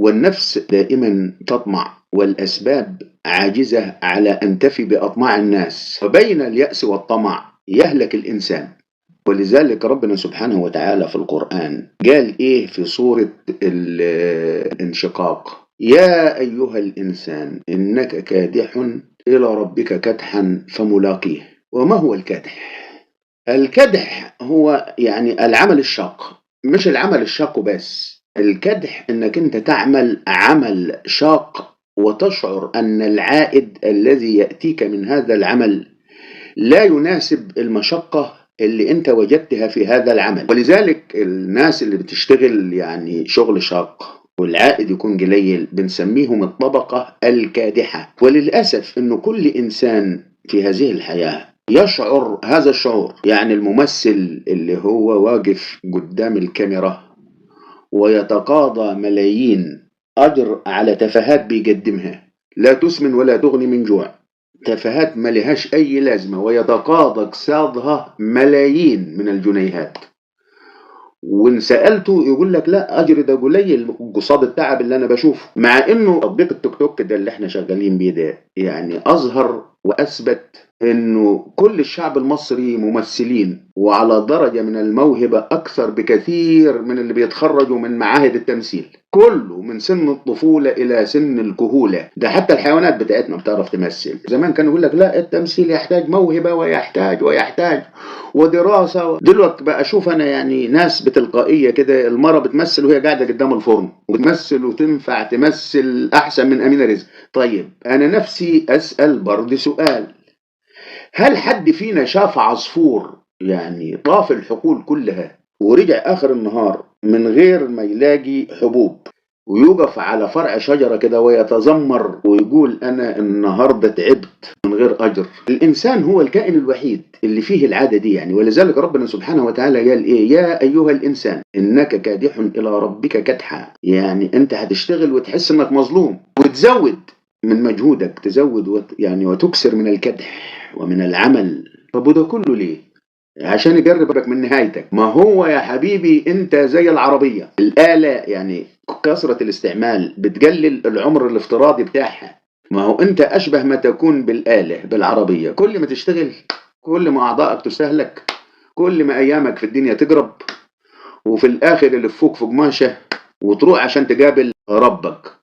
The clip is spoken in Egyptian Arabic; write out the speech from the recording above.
والنفس دائما تطمع، والأسباب عاجزة على أن تفي بأطماع الناس، وبين اليأس والطمع يهلك الإنسان. ولذلك ربنا سبحانه وتعالى في القرآن قال إيه في سورة الانشقاق؟ يا أيها الإنسان إنك كادح إلى ربك كدحا فملاقيه. وما هو الكدح؟ الكدح هو يعني العمل الشاق، مش العمل الشاق بس، الكدح إنك أنت تعمل عمل شاق وتشعر أن العائد الذي يأتيك من هذا العمل لا يناسب المشقة اللي أنت وجدتها في هذا العمل. ولذلك الناس اللي بتشتغل يعني شغل شاق والعائد يكون قليل بنسميهم الطبقة الكادحة. وللأسف أنه كل إنسان في هذه الحياة يشعر هذا الشعور، يعني الممثل اللي هو واقف قدام الكاميرا ويتقاضى ملايين أجر على تفاهات بيقدمها لا تسمن ولا تغني من جوع، تفاهات ما لهاش أي لازمة، ويتقاضى قصادها ملايين من الجنيهات، وإن سألته يقول لك لا أجر ده قليل قصاد التعب اللي أنا بشوفه. مع إنه تطبيق التوك توك ده اللي إحنا شغالين بيه ده يعني أظهر وأثبت إنه كل الشعب المصري ممثلين وعلى درجة من الموهبة أكثر بكثير من اللي بيتخرجوا من معاهد التمثيل، كله من سن الطفولة إلى سن الكهولة. ده حتى الحيوانات بتاعتنا بتعرف تمثل. زمان كانوا يقول لك لا التمثيل يحتاج موهبة ويحتاج ويحتاج ودراسة، دلوقتي بقى أشوف أنا يعني ناس بتلقائية كده، المرة بتمثل وهي قاعدة قدام الفرن وبتمثل وتنفع تمثل أحسن من أمينة رزق. طيب أنا نفسي أسأل برضه سؤال، هل حد فينا شاف عصفور يعني طاف الحقول كلها ورجع آخر النهار من غير ما يلاقي حبوب ويوقف على فرع شجرة كده ويتذمر ويقول أنا النهاردة تعبت من غير أجر؟ الإنسان هو الكائن الوحيد اللي فيه العادة دي يعني. ولذلك ربنا سبحانه وتعالى قال إيه؟ يا أيها الإنسان إنك كادح إلى ربك كدحا. يعني أنت هتشتغل وتحس إنك مظلوم وتزود من مجهودك، تزود يعني وتكسر من الكدح ومن العمل. طب وده كله ليه؟ عشان يجربك من نهايتك. ما هو يا حبيبي انت زي العربية، الآلة يعني كثرة الاستعمال بتقلل العمر الافتراضي بتاعها. ما هو انت اشبه ما تكون بالآلة بالعربية، كل ما تشتغل كل ما اعضائك تستهلك، كل ما ايامك في الدنيا تجرب، وفي الاخر يلفوك في قماشة وتروح عشان تقابل ربك.